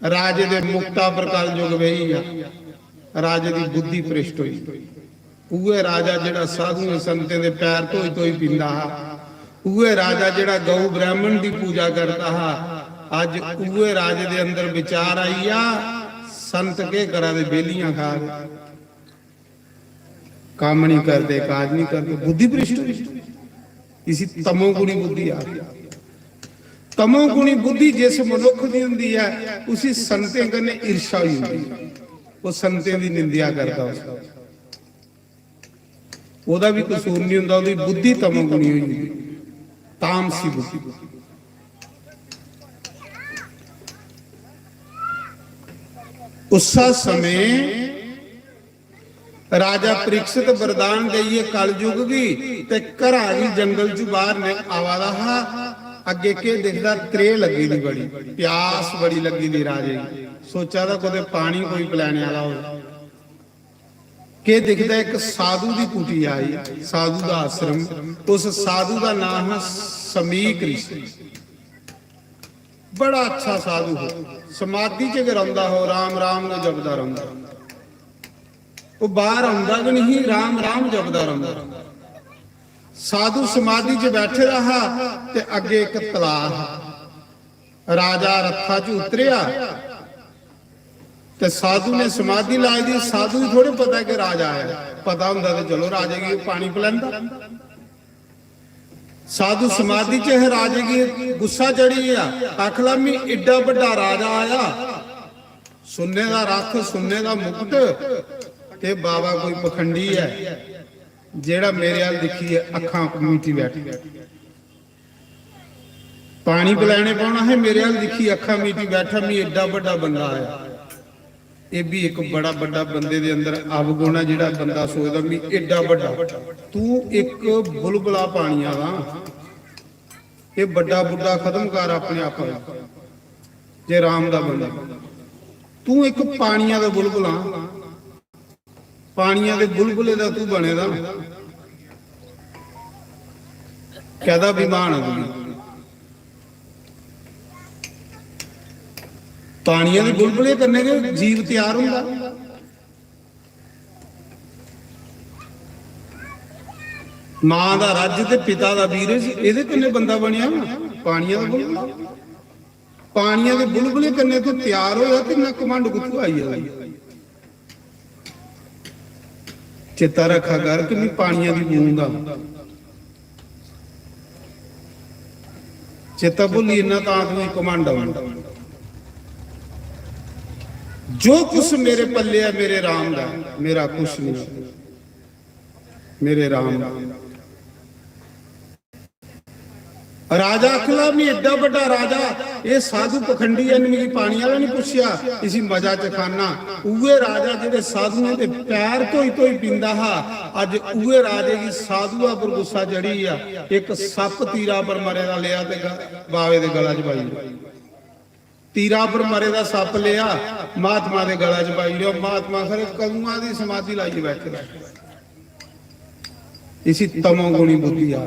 राजे दे मुक्ता पर कलयुग बेही गया, राजे दी बुद्धि भ्रष्ट हुई। उए राजा जेड़ा साधुएं संतें दे पैर धोई धोई पींदा हा, उए राजा जेड़ा गौ ब्राह्मण दी पूजा करता हा, अज उए राजे दे अंदर विचार आई गया, संत के करा दे, बेलियां खा दे। काम नहीं करते, काज नहीं करते, बुद्धि भ्रष्ट हुई। इसी तमोगुणी बुद्धि आखदे। तमोगुणी बुद्धि जिस मनुख दी हुंदी है, उसी संतें कन्नै ईर्ष्या होई जंदी है। वो संतें दी निंदेआ करदा उस, ओहदा भी कसूर नहीं हुंदा, ओहदी बुद्धि तमोगुणी होई जंदी, तामसी बुद्धि। उस्सा समय राजा परीक्षित वरदान देइयै कलयुग गी ते घरा गी जंगल चू बाहर ने आवा दा हा। अग्गे केह् दिखदा? त्रेह् लग्गी दी बड़ी, प्यास बड़ी लग्गी दी राजे गी। सोचा दा कुतै पानी कोई पलैने आह्ला होऐ। केह् दिखदा? इक साधु दी कुटी आई, साधु दा आश्रम। उस साधु दा नाम हा समीक ऋषि। बड़ा अच्छा साधु हो, समाधि च गै रौंदा हो, राम राम गै जपदा रौंदा। ओह् बाहर औंदा गै नहीं, राम राम जपदा रौंदा। साधु समाधि च बैठे दा हा ते अग्गे इक तलाऽ हा। राजा रथा च उतरेआ ते साधु ने समाधि लाई दी। साधु गी थोड़े पता कि राजा आया, पता होंदा ते चलो राजे गी पानी पलैंदा। साधु समाधि च है, राजे गी गुस्सा चढ़ी गया, आखला, "मी एड्डा बड्डा राजा आया, सुन्ने दा रथ, सुन्ने दा मुकुट, ते बाबा कोई पखंडी है, जेड़ा मेरे अल दिखियै अखां मीटी बैठे। पानी पलैने पौना है, मेरे अल दिखियै अखां मीटी बैठा, मी एड्डा बड्डा बंदा आया।" ये भी एक बड़ा बड्डा बंदे दे अंदर अवगुण है, जेड़ा बंदा सोचदा, "मी एड्डा बड्डा, तू एक बुलबुला पानिया दा, ये बड्डा बुड्ढा खत्म कर अपने आप दा, जे राम दा बंदा, तू एक पानिया दा बुलबुला।" पानिया दे बुलबुले दा तू बने दा, कैदा विमान है तुगी? पानिया दे बुलबुले कन्नै गै जीव त्यार होंदा। मां दा रज ते पिता दा बीरज, एह्दे कन्नै बंदा बनेआ ना, पानिया दा बुलबुला। पानिया दे बुलबुले कन्नै तू त्यार होया ते इन्ना घमंड कुत्थों आई गेआ? चेता रखा कर कि मैं पानिया दी बूंद आं। चेता भुल्ली इन्ना तां तुगी घमंड औंदा। जो कुछ मेरे पल्ले ऐ मेरे राम दा, मेरा कुछ नहीं, मेरे राम दा। राजा आखला, "मैं एड्डा बड्डा राजा, एह् साधु पखंडी ऐ, इन्नै मिगी पानी आह्ला नहीं पुच्छेआ, इसी मजा चखाना।" उ'ऐ राजा जेह्ड़े साधुएं दे पैर धोई धोई पींदा हा, अज्ज उ'ऐ राजे गी साधुआ पर गुस्सा चढ़ी गेआ। इक सप्प तीरा पर मरे दा लेआ ते ग-, बावे दे गला च पाई ओड़ेआ। तीरा पर मरे दा सप्प लेआ, महात्मा दे गला च पाई ओड़ेआ। महात्मा खरे कदुआं दी समाधि लाइयै बैठे दा। इसी तमोगुणी बुद्धि आ।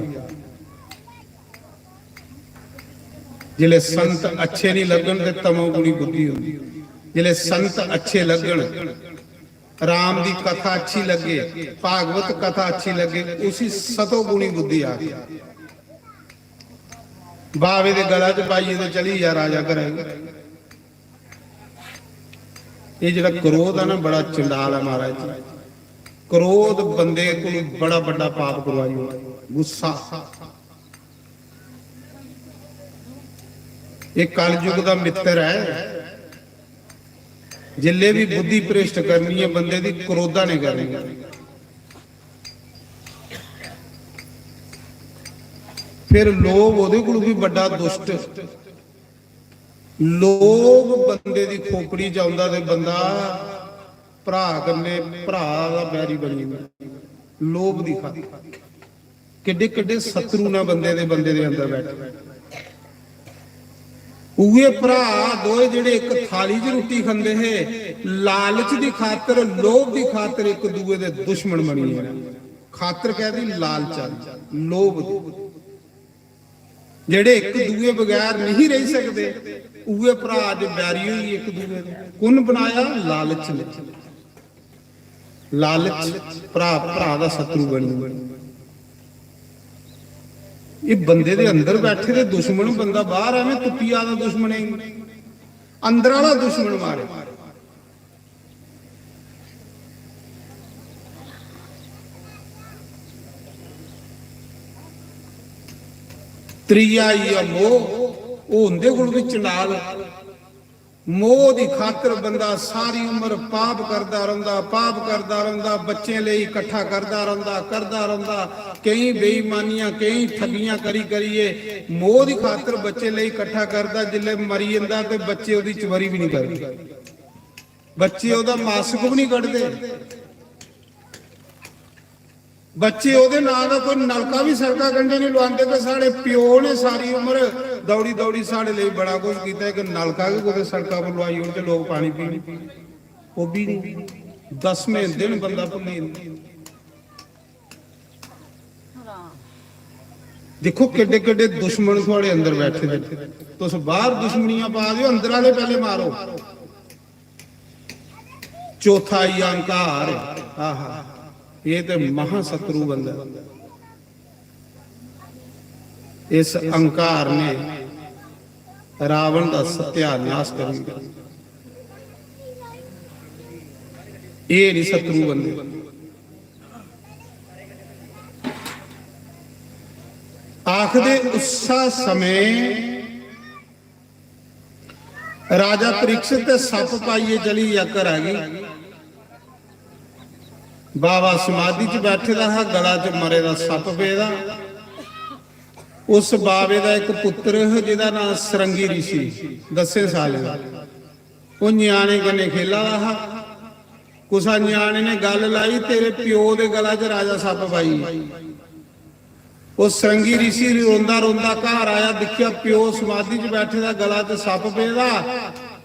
जिसलै संत अच्छे नहीं लगन ते तमोगुणी बुद्धि होंदी। जिसलै संत अच्छे लगन, राम दी कथा अच्छी लगे, भागवत कथा अच्छी लगे, उसी सतोगुणी बुद्धि आ। बावे दे गला च पाइयै ते चली जा राजा घरै गी। एह् जेह्ड़ा क्रोध ऐ ना, बड़ा चंडाल ऐ महाराज जी। क्रोध बंदे कोल बड़ा बड्डा पाप करवाई ओड़दा। गुस्सा, एह् कलयुग दा मित्तर ऐ। जिल्ले भी बुद्धि भ्रष्ट करनी ऐ बंदे दी, क्रोधा ने करनी ऐ। फिर लोभ ओह्दे कोल भी बड्डा दुष्ट। लोभ बंदे दी खोपड़ी च औंदा ते बंदा भ्रा कन्नै भ्रा दा बैरी बनी जंदा, लोभ दी खातिर। किड्डे किड्डे शत्रु न बंदे दे, बंदे दे अंदर बैठे। उ'ऐ भ्रा दोए जेह्ड़े इक थाली च रुट्टी खंदे हे, लालच दी खातर, लोभ दी खातर इक दूए दे दुश्मन बनी गे। खातर कैह्दी? लालच आह्ली, लोभ दी। जेह्ड़े इक दूए बगैर नहीं रेही सकदे, उ'ऐ भ्रा अज्ज बैरी होई गे इक दूए दे। कु'न बनाया? लालच ने। लालच भ्रा, भ्रा दा शत्रु बनी गेआ। एह् बंदे दे अंदर बैठे दे दुश्मन, बंदा बाहर आवे तुप्पी आदा दुश्मनें गी, अंदर आह्ला दुश्मन मारे। त्रीया आई गेआ मोह, ओह् उं'दे कोल बी चंडाल। मोह दी खातर बंदा सारी उम्र पाप करदा रौंह्दा, पाप करदा रौंह्दा, बच्चें लेई इकट्ठा करदा रौंह्दा, करदा रौंह्दा, केईं बेईमानियां, केईं ठगियां करी करियै मोह दी खातर बच्चे लेई इकट्ठा करदा, जिसलै मरी जंदा ते बच्चे ओह्दी चबरी बी नहीं करदे। बच्चे ओह्दा मासक बी नहीं कढदे। बच्चे ओह्दे नां दा कोई नलका बी सड़का कंढे नहीं लुआंदे कि साढ़े प्यो ने सारी उम्र दौड़ी दौड़ी साढ़े लेई बड़ा कुछ कीता, इक नलका गै कुतै सड़का पर लुआई ओड़चै लोक पानी पीन, ओह् बी नहीं। दसमें दिन बंदा भुल्ली जंदा। दिक्खो किड्डे किड्डे दुश्मन थुआड़े अंदर बैठे दे। तुस बाहर दुश्मनियां पा दे ओ, अंदर आह्ले पैह्ले मारो। चौथा आई गेआ अहंकार। आहा, एह् ते महाशत्रु बंदा। इस अहंकार ने रावण दा सत्यानाश करी दित्ता। एह् नहीं शत्रु बंदे। आखदे उस्सा समें राजा परीक्षित ते सप्प पाइयै चली गेआ घरा गी। बाबा समाधि च बैठे दा हा, गला च मरे दा सप्प पेदा। उस बाबे दा इक पुत्तर हा जेह्दा नांऽ सरंगी रिशी, दसें सालें दा। ओह् ञ्याणे कन्नै खेला दा हा। कुसा ञ्याणे ने गल्ल लाई, "तेरे प्यो दे गला च राजा सप्प पाई।" ओह् सरंगी रिशी रोंदा रोंदा घर आया, दिक्खेआ प्यो समाधि च बैठे दा, गला च सप्प पेदा।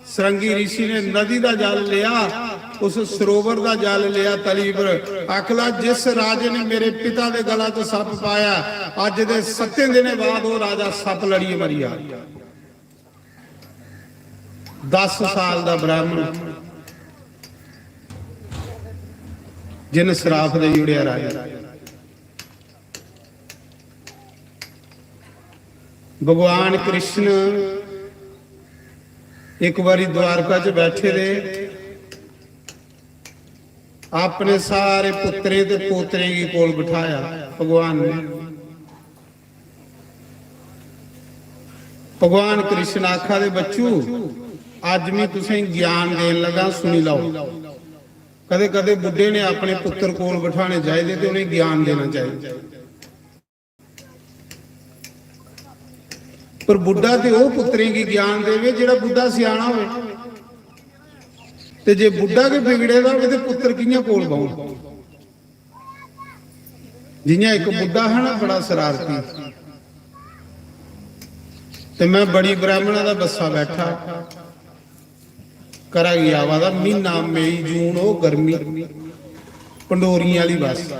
सरंगी रिशी ने नदी दा जल लेआ, उस सरोवर दा जल लेआ तली पर। आखला, "जिस राजे ने मेरे पिता दे गला च सप्प पाया, अज्ज दे सत्तें दिनें बाद ओह् राजा सप्प लड़ियै मरी जा।" दस साल दा ब्राह्मण, जिन श्राप देई ओड़ेआ राजा। भगवान कृष्ण इक बारी द्वारका च बैठे दे, अपने सारे पुत्तरें ते पोतरें गी कोल बठाया भगवान ने। भगवान कृष्ण आखा दे, "बच्चू, अज्ज में तुसें ज्ञान देन लगा, सुनी लैओ।" कदे कदे बुड्ढे ने अपने पुत्र कोल बठाने चाहिदे ते उ'नेंगी ज्ञान देना चाहिदा। पर बुड्ढा ते ओह् पुत्तरें गी ज्ञान देवे जेह्ड़ा बुड्ढा स्याना होवे। ते जे बुड्ढा गै बिगड़े दा होवे ते पुत्तर कि'यां कोल बौह्न? जि'यां इक बुड्ढा हा ना, बड़ा शरारती, ते में बड़ी ब्राह्मणा दा बस्सा बैठा, घरा गी आवा दा, म्हीना मई जून, ओह् गर्मी, पंडोरियें आह्ली बस।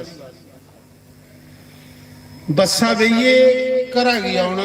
बस्सा बेहियै घरा गी औना।